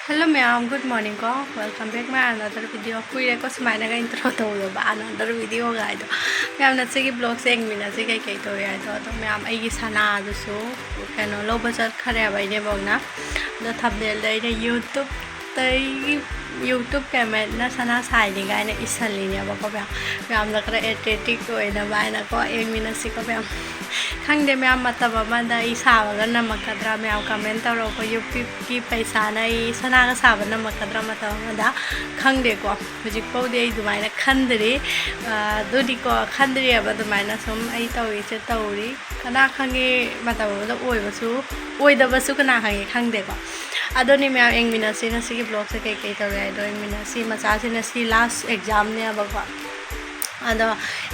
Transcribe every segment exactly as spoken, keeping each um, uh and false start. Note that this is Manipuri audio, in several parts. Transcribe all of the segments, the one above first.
Hello ꯃꯌꯥꯝ, good morning ꯀꯣ꯫ Welcome back my another video. ꯀꯨꯏꯔꯦꯀꯣ ꯁꯨꯃꯥꯏꯅꯒ intro ꯇꯧꯗꯕ, another video ꯒꯥꯏꯗꯣ꯫ ꯃꯌꯥꯝꯅ ꯁꯤꯒꯤ vlog ꯁꯦ ꯌꯦꯡꯃꯤꯟꯅꯁꯤ ꯀꯩꯀꯩ ꯇꯧꯏ ꯍꯥꯏꯗꯣ꯫ ꯑꯗꯣ ꯃꯌꯥꯝ, ꯑꯩꯒꯤ ꯁꯅꯥꯗꯨꯁꯨ ꯀꯩꯅꯣ ꯂꯧꯕ ꯆꯠꯈ꯭ꯔꯦꯕ ꯏꯅꯦꯕꯣꯛꯅ꯫ ꯑꯗꯣ thumbnail ꯗ ꯑꯩꯅ YouTube ꯇꯒꯤ, YouTube payment ꯅ ꯁꯅꯥ ꯁꯥꯏꯅꯤ ꯀꯥꯏꯅ ꯏꯁꯜꯂꯤꯅꯦꯕꯀꯣ ꯃꯌꯥꯝ꯫ ꯃꯌꯥꯝꯅ ꯈꯔ attractive ꯑꯣꯏꯅꯕ ꯍꯥꯏꯅꯀꯣ꯫ ꯌꯦꯡꯃꯤꯟꯅꯁꯤꯀꯣ ꯃꯌꯥꯝ꯫ ꯈꯪꯗꯦ ꯃꯌꯥꯝ, ꯃꯇꯝ ꯑꯃꯗ ꯑꯩ ꯁꯥꯕꯒ ꯅꯝꯃꯛꯀꯗ꯭ꯔꯥ? ꯃꯌꯥꯝ comment ꯇꯧꯔꯛꯑꯣꯀꯣ꯫ YouTube ꯀꯤ ꯄꯩꯁꯥꯅ ꯑꯩ ꯁꯅꯥꯒ ꯁꯥꯕ ꯅꯝꯃꯛꯀꯗ꯭ꯔꯥ ꯃꯇꯝ ꯑꯃꯗ? ꯈꯪꯗꯦꯀꯣ꯫ ꯍꯧꯖꯤꯛꯐꯥꯎꯗꯤ ꯑꯩ ꯑꯗꯨꯃꯥꯏꯅ ꯈꯟꯗ꯭ꯔꯤ꯫ ꯑ, ꯑꯗꯨꯗꯤꯀꯣ, ꯈꯟꯗ꯭ꯔꯤꯑꯕ ꯑꯗꯨꯃꯥꯏꯅ ꯁꯨꯝ ꯑꯩ ꯇꯧꯔꯤꯁꯦ ꯇꯧꯔꯤ꯫ ꯀꯅꯥ ꯈꯪꯉꯤ, ꯃꯇꯝ ꯑꯃꯗ ꯑꯣꯏꯕꯁꯨ, ꯑꯣꯏꯗꯕꯁꯨ ꯀꯅꯥ ꯈꯪꯉꯤ, ꯈꯪꯗꯦꯀꯣ꯫ ꯑꯗꯨꯅꯤ ꯃꯌꯥꯝ, ꯌꯦꯡꯃꯤꯟꯅꯁꯤ ꯉꯁꯤꯒꯤ vlog ꯁꯦ ꯀꯩꯀꯩ ꯇꯧꯔꯦ ꯍꯥꯏꯗꯣ ꯌꯦꯡꯃꯤꯟꯅꯁꯤ꯫ ꯃꯆꯥꯁꯤꯅ ꯁꯤ last exam ꯅꯦꯕꯀꯣ꯫ ꯑꯗꯣ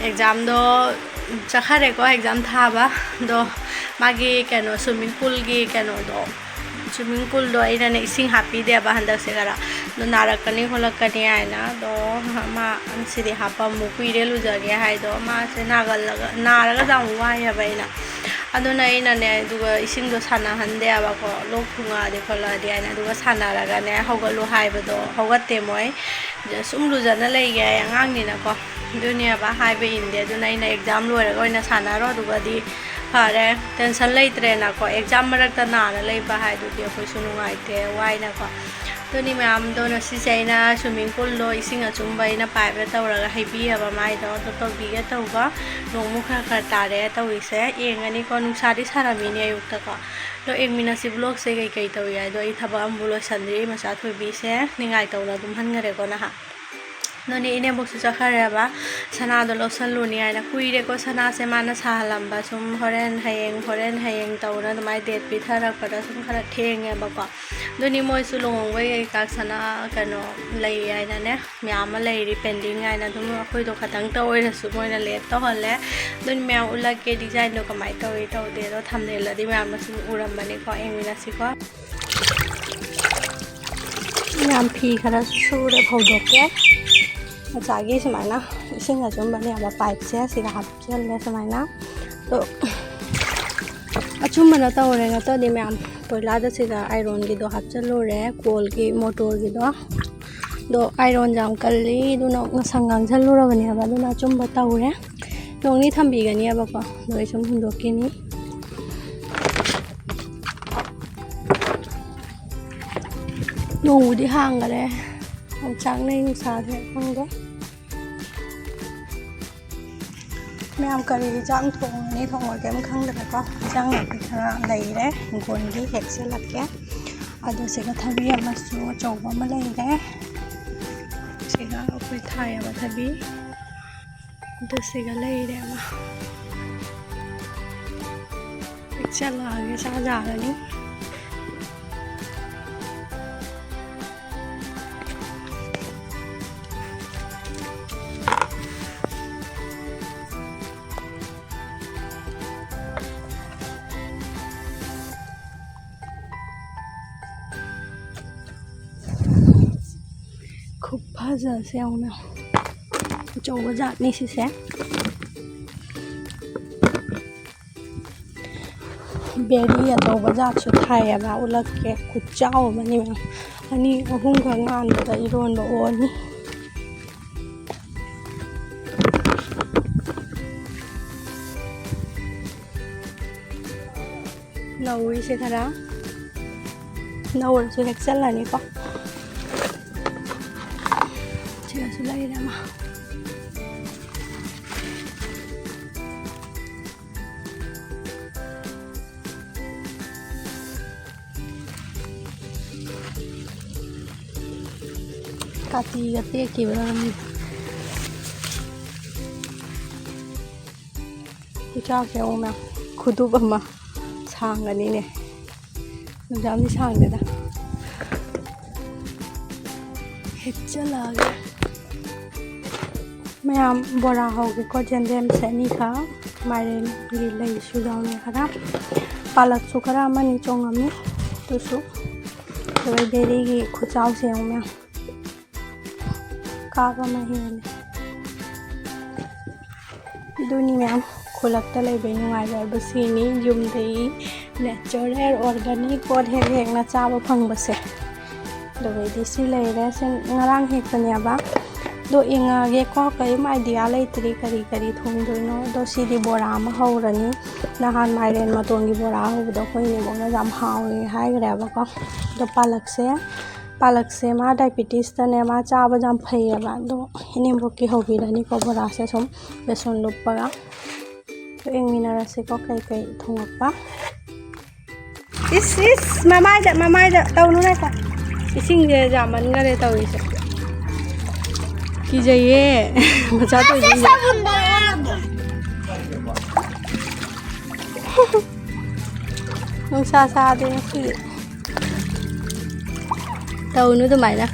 exam ꯗꯣ ꯆꯠꯈꯔꯦꯀꯣ exam ꯊꯥꯕ꯫ ꯑꯗꯣ ꯃꯥꯒꯤ ꯀꯩꯅꯣ swimming pool ꯒꯤ ꯀꯩꯅꯣꯗꯣ, swimming pool ꯗꯣ ꯑꯩꯅꯅꯦ ꯏꯁꯤꯡ ꯍꯥꯞꯄꯤꯗꯦꯕ ꯍꯟꯗꯛꯁꯦ ꯈꯔ꯫ ꯑꯗꯣ ꯅꯥꯔꯛꯀꯅꯤ ꯈꯣꯠꯂꯛꯀꯅꯤ ꯍꯥꯏꯅ꯫ ꯑꯗꯣ ꯃꯥ ꯉꯁꯤꯗꯤ ꯍꯥꯞꯄꯝꯃꯨ, ꯀꯨꯏꯔꯦ ꯂꯨꯖꯒꯦ ꯍꯥꯏꯗꯣ꯫ ꯃꯥꯁꯦ ꯅꯥꯒꯜꯂꯒ, ꯅꯥꯔꯒꯁꯨ ꯌꯥꯝ ꯋꯥꯏꯑꯦꯕ ꯑꯩꯅ꯫ ꯑꯗꯨꯅ ꯑꯩꯅꯅꯦ, ꯑꯗꯨꯒ ꯏꯁꯤꯡꯗꯣ ꯁꯥꯟꯅꯍꯟꯗꯦꯕꯀꯣ, ꯂꯣꯛ ꯊꯨꯡꯉꯛꯑꯗꯤ ꯈꯣꯠꯂꯛꯑꯗꯤ ꯍꯥꯏꯅ꯫ ꯑꯗꯨꯒ ꯁꯥꯟꯅꯔꯒꯅꯦ ꯍꯧꯒꯠꯂꯨ ꯍꯥꯏꯕꯗꯣ ꯍꯧꯒꯠꯇꯦ ꯃꯣꯏ꯫ ꯁꯨꯝ ꯂꯨꯖꯅ ꯂꯩꯒꯦ ꯍꯥꯏ ꯑꯉꯥꯡꯅꯤꯅꯀꯣ꯫ ꯑꯗꯨꯅꯦꯕ, ꯍꯥꯏꯕ ꯏꯟꯗꯦ꯫ ꯑꯗꯨꯅ ꯑꯩꯅ exam ꯂꯣꯏꯔꯒ ꯑꯣꯏꯅ ꯁꯥꯟꯅꯔꯣ, ꯑꯗꯨꯒꯗꯤ ꯐꯔꯦ, tension ꯂꯩꯇ꯭ꯔꯦꯅꯀꯣ꯫ Exam ꯃꯔꯛꯇ ꯅꯥꯔ ꯂꯩꯕ ꯍꯥꯏꯗꯨꯗꯤ ꯑꯩꯈꯣꯏꯁꯨ ꯅꯨꯡꯉꯥꯏꯇꯦ, ꯋꯥꯏꯅꯀꯣ꯫ ꯑꯗꯨꯅꯤ ꯃꯌꯥꯝꯗꯣ, ꯉꯁꯤꯁꯦ ꯑꯩꯅ swimming pool ꯗꯣ ꯏꯁꯤꯡ ꯑꯆꯨꯝꯕ ꯑꯩꯅ pipe ꯇꯧꯔꯒ ꯍꯩꯕꯤꯑꯕ ꯃꯥꯏꯗꯣ꯫ ꯑꯗꯣ ꯇꯧꯕꯤꯒꯦ ꯇꯧꯕ, ꯅꯣꯡꯃꯨꯛ ꯈꯔ ꯈꯔ ꯇꯥꯔꯦ ꯇꯧꯔꯤꯁꯦ꯫ ꯌꯦꯡꯉꯅꯤꯀꯣ, ꯅꯨꯡꯁꯥꯗꯤ ꯁꯥꯔꯝꯃꯤꯅꯦ ꯑꯌꯨꯛꯇꯀꯣ꯫ ꯑꯗꯣ ꯌꯦꯡꯃꯤꯟꯅꯁꯤ vlog ꯁꯦ ꯀꯩꯀꯩ ꯇꯧꯏ ꯍꯥꯏꯗꯣ꯫ ꯑꯩ ꯊꯕꯛ ꯑꯃꯕꯨ ꯂꯣꯏꯁꯟꯗ꯭ꯔꯤ, ꯃꯆꯥ ꯊꯣꯏꯕꯤꯁꯦ ꯅꯤꯡꯉꯥꯏ ꯇꯧꯅ ꯇꯨꯝꯍꯟꯈꯔꯦꯀꯣ ꯅꯍꯥꯛ꯫ ꯑꯗꯨꯅꯦ ꯏꯅꯦꯝꯕꯣꯛꯁꯨ ꯆꯠꯈ꯭ꯔꯦꯕ, ꯁꯅꯥꯗꯣ ꯂꯧꯁꯜꯂꯨꯅꯤ ꯍꯥꯏꯅ꯫ ꯀꯨꯏꯔꯦꯀꯣ ꯁꯅꯥꯁꯦ ꯃꯥꯅ ꯁꯥꯍꯜꯂꯝꯕ, ꯁꯨꯝ ꯍꯣꯔꯦꯟ ꯍꯌꯦꯡ, ꯍꯣꯔꯦꯟ ꯍꯌꯦꯡ ꯇꯧꯅ ꯑꯗꯨꯃꯥꯏꯅ date ꯄꯤꯊꯔꯛꯄꯗ ꯁꯨꯝ ꯈꯔ ꯊꯦꯡꯉꯦꯕꯀꯣ꯫ ꯑꯗꯨꯅꯤ ꯃꯣꯏꯁꯨ ꯂꯨꯍꯣꯡꯕꯩ ꯀꯩꯀꯥ ꯁꯅꯥ ꯀꯩꯅꯣ ꯂꯩ ꯍꯥꯏꯅꯅꯦ, ꯃꯌꯥꯝ ꯑꯃ ꯂꯩꯔꯤ pending ꯍꯥꯏꯅ꯫ ꯑꯗꯨꯝ ꯑꯩꯈꯣꯏꯗꯣ ꯈꯇꯪꯇ ꯑꯣꯏꯔꯁꯨ ꯃꯣꯏꯅ late ꯇꯧꯍꯜꯂꯦ꯫ ꯑꯗꯨꯅꯤ ꯃꯌꯥꯝ ꯎꯠꯂꯛꯀꯦ design ꯗꯣ ꯀꯃꯥꯏꯅ ꯇꯧꯏ ꯇꯧꯗꯦ ꯑꯗꯣ꯫ Thumbnail ꯗꯗꯤ ꯃꯌꯥꯝꯅ ꯁꯨꯝ ꯎꯔꯝꯕꯅꯤꯀꯣ, ꯌꯦꯡꯃꯤꯟꯅꯁꯤꯀꯣ꯫ ꯌꯥꯝ ꯐꯤ ꯈꯔꯁꯨ ꯁꯨꯔꯦ, ꯐꯧꯗꯣꯛꯀꯦ꯫ ꯉꯁꯥꯏꯒꯤ ꯁꯨꯃꯥꯏꯅ ꯏꯁꯤꯡ ꯑꯆꯨꯝꯕꯅꯦꯕ, pipe ꯁꯦ ꯁꯤꯗ ꯍꯥꯞꯆꯜꯂꯦ ꯁꯨꯃꯥꯏꯅ꯫ ꯑꯗꯣ ꯑꯆꯨꯝꯕꯅ ꯇꯧꯔꯦ, ꯅꯠꯇ꯭ꯔꯗꯤ ꯃꯌꯥꯝ ꯀꯣꯏꯂꯥꯗ ꯁꯤꯗ ꯑꯥꯏꯔꯣꯟꯒꯤꯗꯣ ꯍꯥꯞꯆꯜꯂꯨꯔꯦ, ꯀꯣꯜꯒꯤ ꯃꯣꯇꯣꯔꯒꯤꯗꯣ꯫ ꯑꯗꯣ ꯑꯥꯏꯔꯣꯟ ꯌꯥꯝ ꯀꯜꯂꯤ, ꯑꯗꯨꯅ ꯉꯁꯪ ꯉꯥꯡꯁꯜꯂꯨꯔꯕꯅꯦꯕ, ꯑꯗꯨꯅ ꯑꯆꯨꯝꯕ ꯇꯧꯔꯦ꯫ ꯅꯣꯡꯅꯤ ꯊꯝꯕꯤꯒꯅꯦꯕꯀꯣ, ꯑꯗꯣ ꯑꯩ ꯁꯨꯝ ꯍꯨꯟꯗꯣꯛꯈꯤꯅꯤ꯫ ꯅꯣꯡꯕꯨꯗꯤ ꯍꯥꯡꯈꯔꯦ, ꯑꯣꯝꯆꯥꯛꯅꯩ ꯅꯨꯡꯁꯥꯁꯦ, ꯈꯪꯗꯦ꯫ ꯃꯌꯥꯝ ꯀꯔꯤ ꯏꯟꯖꯥꯡ ꯊꯣꯡꯉꯅꯤ, ꯊꯣꯡꯉꯣꯏ ꯀꯩꯝ ꯈꯪꯗ꯭ꯔꯦꯀꯣ꯫ ꯏꯟꯖꯥꯡ ꯅꯥꯄꯤ ꯈꯔ ꯂꯩꯔꯦ, ꯍꯤꯡꯒꯣꯜꯒꯤ ꯍꯦꯛꯆꯜꯂꯛꯀꯦ꯫ ꯑꯗꯣ ꯁꯤꯒ ꯊꯕꯤ ꯑꯃꯁꯨ ꯑꯆꯧꯕ ꯑꯃ ꯂꯩꯔꯦ꯫ ꯁꯤꯒ ꯑꯩꯈꯣꯏ ꯊꯥꯏꯌꯦꯕ ꯊꯕꯤ꯫ ꯑꯗꯣ ꯁꯤꯒ ꯂꯩꯔꯦ ꯑꯃ꯫ ꯍꯦꯛꯆꯜꯂꯛꯑꯒꯦ, ꯆꯥ ꯌꯥꯔꯅꯤ꯫ ꯈꯨꯐꯖꯁꯦ ꯌꯦꯡꯉꯨꯅꯦ꯫ ꯑꯆꯧꯕ ꯖꯥꯠꯅꯤ ꯁꯤꯁꯦ꯫ ꯕꯦꯔꯤ ꯑꯆꯧꯕ ꯖꯥꯠꯁꯨ ꯊꯥꯏꯌꯦꯕ, ꯎꯠꯂꯛꯀꯦ꯫ ꯈꯨꯆꯥꯎ ꯑꯃꯅꯤ ꯃꯌꯥꯝ꯫ ꯑꯅꯤ ꯑꯍꯨꯝꯈꯛ ꯉꯥꯟꯕꯗ ꯏꯔꯣꯟꯕ ꯑꯣꯅꯤ꯫ ꯅꯧꯔꯤꯁꯦ ꯈꯔ꯫ ꯅꯧꯔꯁꯨ ꯍꯦꯛꯆꯜꯂꯅꯤꯀꯣ꯫ ꯁꯤꯗꯁꯨ ꯂꯩꯔꯦ ꯑꯃ꯫ ꯀꯥꯇꯤꯒ ꯇꯦꯛꯈꯤꯕ꯭ꯔꯥ ꯈꯪꯗꯦ꯫ ꯈꯨꯆꯥꯎꯁꯦ ꯌꯦꯡꯉꯨ ꯃꯌꯥꯝ, ꯈꯨꯗꯨꯞ ꯑꯃ ꯁꯥꯡꯒꯅꯤꯅꯦ꯫ ꯌꯥꯝꯗꯤ ꯁꯥꯡꯗꯦꯗ꯫ ꯍꯦꯛꯆꯜꯂꯛꯑꯒꯦ꯫ ꯃꯌꯥꯝ ꯕꯣꯔꯥ ꯍꯧꯒꯦꯀꯣ꯫ ꯌꯦꯟꯗꯦꯝꯁꯦ ꯑꯅꯤꯈꯛ, ꯃꯥꯏꯔꯦꯟꯒꯤ ꯂꯩꯁꯨ ꯌꯥꯎꯔꯦ ꯈꯔ, ꯄꯥꯂꯛꯁꯨ ꯈꯔ ꯑꯃꯅꯤ ꯆꯣꯡꯉꯝꯃꯤ꯫ ꯑꯗꯨꯁꯨ ꯑꯗꯨꯒ ꯕꯦꯔꯤꯒꯤ ꯈꯨꯆꯥꯎꯁꯦ ꯌꯦꯡꯉꯨ ꯃꯌꯥꯝ, ꯀꯥꯞ ꯑꯃ ꯍꯦꯜꯂꯦ꯫ ꯑꯗꯨꯅꯤ ꯃꯌꯥꯝ, ꯈꯨꯜꯂꯛꯇ ꯂꯩꯕꯩ ꯅꯨꯡꯉꯥꯏꯕ ꯍꯥꯏꯕ ꯁꯤꯅꯤ꯫ ꯌꯨꯝꯗꯒꯤ Natural organic ꯄꯣꯠ ꯍꯦꯛ ꯍꯦꯛꯅ ꯆꯥꯕ ꯐꯪꯕꯁꯦ꯫ ꯑꯗꯨꯒꯩꯗꯤ ꯁꯤ ꯂꯩꯔꯦ, ꯁꯤ ꯉꯔꯥꯡ ꯍꯦꯛꯄꯅꯦꯕ꯫ ꯑꯗꯣ ꯌꯦꯡꯉꯛꯑꯒꯦꯀꯣ, ꯀꯔꯤꯝ idea ꯂꯩꯇ꯭ꯔꯤ ꯀꯔꯤ ꯀꯔꯤ ꯊꯣꯡꯗꯣꯏꯅꯣ꯫ ꯑꯗꯣ ꯁꯤꯗꯤ ꯕꯣꯔꯥ ꯑꯃ ꯍꯧꯔꯅꯤ꯫ ꯅꯍꯥꯟ ꯃꯥꯏꯔꯦꯟ ꯃꯇꯣꯟꯒꯤ ꯕꯣꯔꯥ ꯍꯧꯕꯗꯣ ꯑꯩꯈꯣꯏ ꯏꯅꯦꯝꯕꯣꯛꯅ ꯌꯥꯝ ꯍꯥꯎꯋꯦ ꯍꯥꯏꯈ꯭ꯔꯦꯕꯀꯣ꯫ ꯑꯗꯣ ꯄꯥꯂꯛꯁꯦ, ꯄꯥꯂꯛꯁꯦ ꯃꯥ diabetesꯇꯅꯦ, ꯃꯥ ꯆꯥꯕ ꯌꯥꯝ ꯐꯩꯌꯦꯕ꯫ ꯑꯗꯣ ꯏꯅꯦꯝꯕꯣꯛꯀꯤ ꯍꯧꯕꯤꯔꯅꯤꯀꯣ ꯕꯣꯔꯥꯁꯦ ꯁꯨꯝ ꯕꯦꯁꯣꯟ ꯂꯨꯞꯄꯒ꯫ ꯑꯗꯣ ꯌꯦꯡꯃꯤꯟꯅꯔꯁꯤꯀꯣ ꯀꯩꯀꯩ ꯊꯣꯡꯉꯛꯄ꯫ ꯏꯁ, ꯏꯁ, ꯃꯃꯥꯏꯗ, ꯃꯃꯥꯏꯗ ꯇꯧꯅꯨꯅꯦꯀꯣ꯫ ꯏꯁꯤꯡꯁꯦ ꯌꯥꯝꯃꯟꯈꯔꯦ ꯇꯧꯔꯤꯁꯦ꯫ ꯀꯤꯖꯩꯌꯦ꯫ ꯃꯆꯥ ꯇꯧꯏꯁꯦ꯫ ꯅꯨꯡꯁꯥ ꯁꯥꯗꯦ ꯉꯁꯤ꯫ ꯇꯧꯅꯨ ꯑꯗꯨꯃꯥꯏꯅ꯫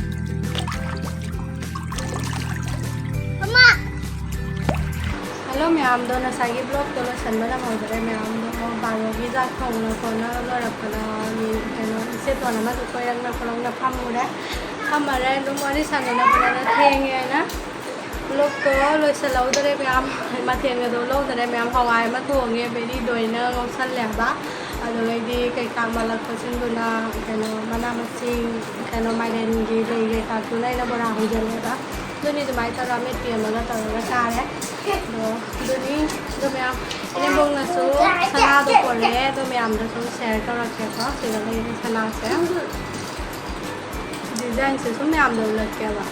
ꯍꯜꯂꯣ ꯃꯌꯥꯝꯗꯣ, ꯉꯁꯥꯏꯒꯤ vlogꯇꯣ ꯂꯣꯏꯁꯟꯕ ꯅꯪꯍꯧꯗ꯭ꯔꯦ ꯃꯌꯥꯝꯗꯣ꯫ ꯕꯥꯔꯣꯒꯤ ꯆꯥꯛ ꯊꯣꯡꯅ ꯈꯣꯠꯅ ꯂꯣꯏꯔꯛꯄꯗ ꯃꯤ ꯀꯩꯅꯣ ꯏꯆꯦꯇꯣꯟ ꯑꯃꯁꯨ ꯀꯣꯏꯔꯛꯅ ꯈꯣꯠꯂꯛꯅ ꯐꯝꯃꯨꯔꯦ꯫ ꯐꯝꯃꯔꯦ ꯑꯗꯨꯝ ꯋꯥꯔꯤ ꯁꯥꯟꯅꯅꯕꯗꯅ ꯊꯦꯡꯉꯦꯅ vlogꯇꯣ ꯂꯣꯏꯁꯜꯍꯧꯗ꯭ꯔꯦ ꯃꯌꯥꯝ꯫ ꯃꯊꯦꯜꯒꯗꯣ ꯂꯧꯗ꯭ꯔꯦ ꯃꯌꯥꯝ꯫ ꯍꯋꯥꯏ ꯑꯃ ꯊꯣꯡꯉꯦ, ꯕꯦꯔꯤꯗꯣ ꯑꯩꯅ ꯉꯧꯁꯜꯂꯦ ꯍꯥꯏꯕ꯫ ꯑꯗꯨꯗꯩꯗꯤ ꯀꯩꯀꯥ ꯃꯜꯂꯛꯄꯁꯤꯡꯗꯨꯅ ꯀꯩꯅꯣ ꯃꯅꯥ ꯃꯁꯤꯡ, ꯀꯩꯅꯣ ꯃꯥꯏꯔꯦꯟꯒꯤ ꯂꯩ ꯀꯩꯀꯥꯗꯨꯅ ꯑꯩꯅ ꯕꯣꯔꯥ ꯍꯧꯖꯜꯂꯦꯕ꯫ ꯑꯗꯨꯅꯤ ꯑꯗꯨꯃꯥꯏꯅ ꯇꯧꯔꯒ ꯑꯃꯦꯠꯄꯤ ꯑꯃꯒ ꯇꯧꯔꯒ ꯆꯥꯔꯦ꯫ ꯑꯗꯣ ꯑꯗꯨꯅꯤ꯫ ꯑꯗꯣ ꯃꯌꯥꯝ, ꯏꯅꯦꯝꯕꯣꯛꯅꯁꯨ ꯁꯅꯥꯗꯣ ꯄꯣꯔꯛꯑꯦ꯫ ꯑꯗꯣ ꯃꯌꯥꯝꯗꯁꯨ share ꯇꯧꯔꯛꯀꯦꯀꯣ꯫ ꯁꯤꯗ ꯂꯩꯕ ꯁꯅꯥꯁꯦ꯫ Designꯁꯦ ꯁꯨꯝ ꯃꯌꯥꯝꯗ ꯎꯠꯂꯛꯀꯦꯕ꯫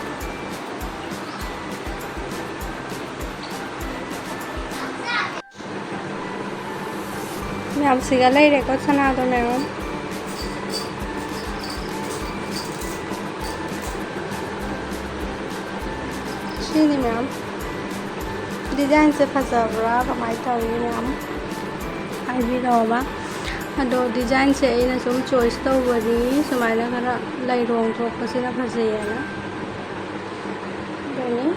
ꯃꯌꯥꯝꯁꯤꯒ ꯂꯩꯔꯦꯀꯣ ꯁꯅꯥꯗꯣ ꯃꯌꯥꯝ꯫ ꯁꯤꯅꯤ ꯃꯌꯥꯝ꯫ Designꯁꯦ ꯐꯖꯕ꯭ꯔꯥ ꯀꯃꯥꯏꯅ ꯇꯧꯏ ꯃꯌꯥꯝ ꯍꯥꯏꯕꯤꯔꯛꯑꯣꯕ꯫ ꯑꯗꯣ designꯁꯦ ꯑꯩꯅ ꯁꯨꯝ choice ꯇꯧꯕꯗꯤ ꯁꯨꯃꯥꯏꯅ ꯈꯔ ꯂꯩꯔꯣꯡ ꯊꯣꯛꯄꯁꯤꯅ ꯐꯖꯩꯌꯦꯅ꯫ ꯑꯗꯨꯅꯤ꯫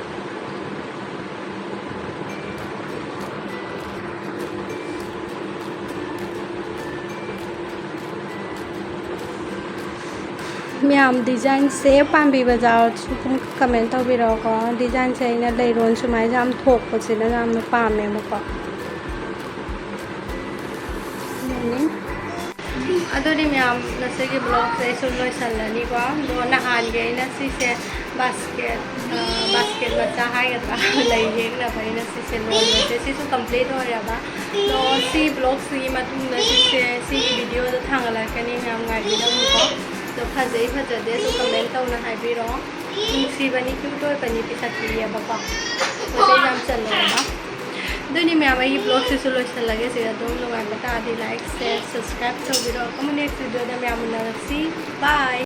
ꯃꯌꯥꯝ designꯁꯦ ꯄꯥꯝꯕꯤꯕ ꯌꯥꯎꯔꯁꯨ ꯑꯗꯨꯝ comment ꯇꯧꯕꯤꯔꯛꯑꯣꯀꯣ꯫ Designꯁꯦ ꯑꯩꯅ ꯂꯩꯔꯣꯟ ꯁꯨꯃꯥꯏꯅ ꯌꯥꯝ ꯊꯣꯛꯄꯁꯤꯅ ꯌꯥꯝꯅ ꯄꯥꯝꯃꯦꯕꯀꯣ꯫ ꯑꯗꯨꯅꯤ꯫ ꯑꯗꯨꯗꯤ ꯃꯌꯥꯝ, ꯉꯁꯤꯒꯤ vlogꯁꯦ ꯑꯩ ꯁꯨꯝ ꯂꯣꯏꯁꯜꯂꯅꯤꯀꯣ꯫ ꯑꯗꯣ ꯅꯍꯥꯟꯒꯤ ꯑꯩꯅ ꯁꯤꯁꯦ basket, ꯑ, basket ꯃꯆꯥ ꯍꯥꯏꯒꯗ꯭ꯔꯥ, ꯂꯩ ꯌꯦꯛꯅꯕ ꯑꯩꯅ ꯁꯤꯁꯦ ꯂꯣꯟꯕꯁꯦ, ꯁꯤꯁꯨ complete ꯑꯣꯏꯔꯕ꯫ ꯑꯗꯣ ꯁꯤ vlogꯁꯤꯒꯤ ꯃꯇꯨꯡꯗ ꯁꯤꯁꯦ ꯁꯤꯒꯤ videoꯗ ꯊꯥꯡꯒꯠꯂꯛꯀꯅꯤ, ꯃꯌꯥꯝ ꯉꯥꯏꯕꯤꯔꯝꯃꯨꯀꯣ꯫ ꯑꯗꯣ ꯐꯖꯩ ꯐꯖꯗꯦ ꯑꯗꯨ comment ꯇꯧꯅ ꯍꯥꯏꯕꯤꯔꯛꯑꯣ꯫ ꯅꯨꯡꯁꯤꯕꯅꯤ, cute ꯑꯣꯏꯕꯅꯤ, ꯄꯤꯁꯛ ꯄꯤꯛꯑꯦꯕꯀꯣ꯫ ꯄꯣꯠ ꯆꯩ ꯌꯥꯝ ꯆꯜꯂꯦꯕ꯫ ꯑꯗꯨꯅꯤ ꯃꯌꯥꯝ, ꯑꯩꯒꯤ vlogꯁꯤꯁꯨ ꯂꯣꯏꯁꯤꯜꯂꯒꯦ ꯁꯤꯗ꯫ ꯑꯗꯨꯝ ꯅꯨꯡꯉꯥꯏꯕ ꯇꯥꯔꯗꯤ like, share, subscribe ꯇꯧꯕꯤꯔꯣ꯫ ꯑꯃꯨꯛ next videoꯗ ꯃꯌꯥꯝ ꯎꯅꯔꯁꯤ꯫ Bye꯫